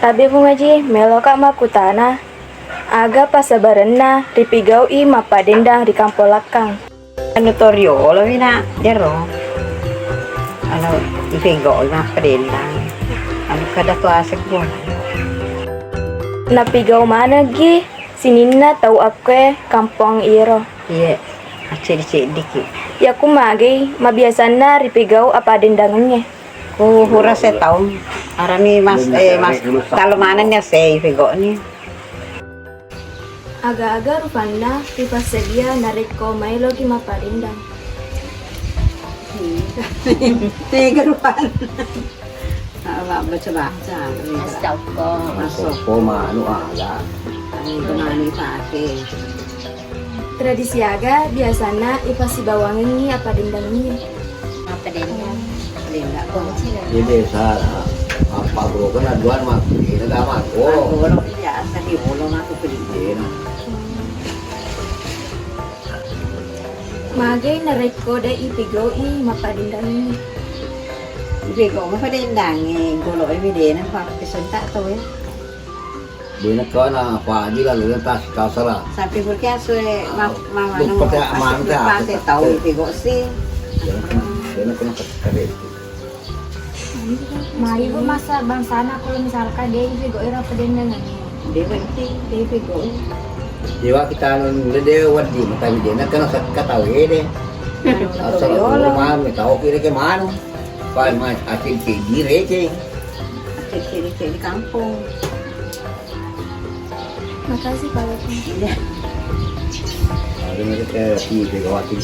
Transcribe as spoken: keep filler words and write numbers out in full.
Tabbi Puang Aji, meloka makkutana, aga passabarenna ripigau'i mappaddendang ri Kampong Lakkang? Anu to riolo wina, ero. Anu, ipegau'i mappaddendang. Anu kada to asek pun. Napigau maneggi sininna tau akkoe kampong iyero. Iye, acceddi-ceddiki. Yakku magi mabiasanna ripigau appaddendangengnge? Ku hura setaung. Arami mas, eh, mas, talo manenni assei pegau'ni. Aga-aga rupanna ripassedia narekko maeloki mappaddendang? Tega rupanna. Apa baca-baca. Astagfirullah. Masuk. Sopo manu aga. Ini kemana pake? Tradisi aga biasanna ipassibawangengngi appaddendangengnge? Mappaddendang. Paddendang. Jadi salah. Apa bro kan aduan mah. Ini gak mah. Oh. Biasa di bolo mah tuh. Magi narekko de' ipigau'i mappaddendangngé? Ipigau' mappaddendangngé, golo'é midéna pappesenta tauwé. Déna kawana apa aja lalu tas kasara. Sampai berarti asu e ma-, ma-, anu, pete asu manta, pete tau ipigau' si. Déna kena kare. Magi bu masa bangsana kalau misalkan de' ipigau'i ro peddendengan. De' penting, de' ipigau'i. Dewa kita anu de' wedding, tapi de' nakana sakka tau ede. Asal rumah mi tau kira ke manu. Pai mai acil cili receh. Acil cili di kampung. Makasih Pak Lukman. Iya. Ada mereka si pigau' acil.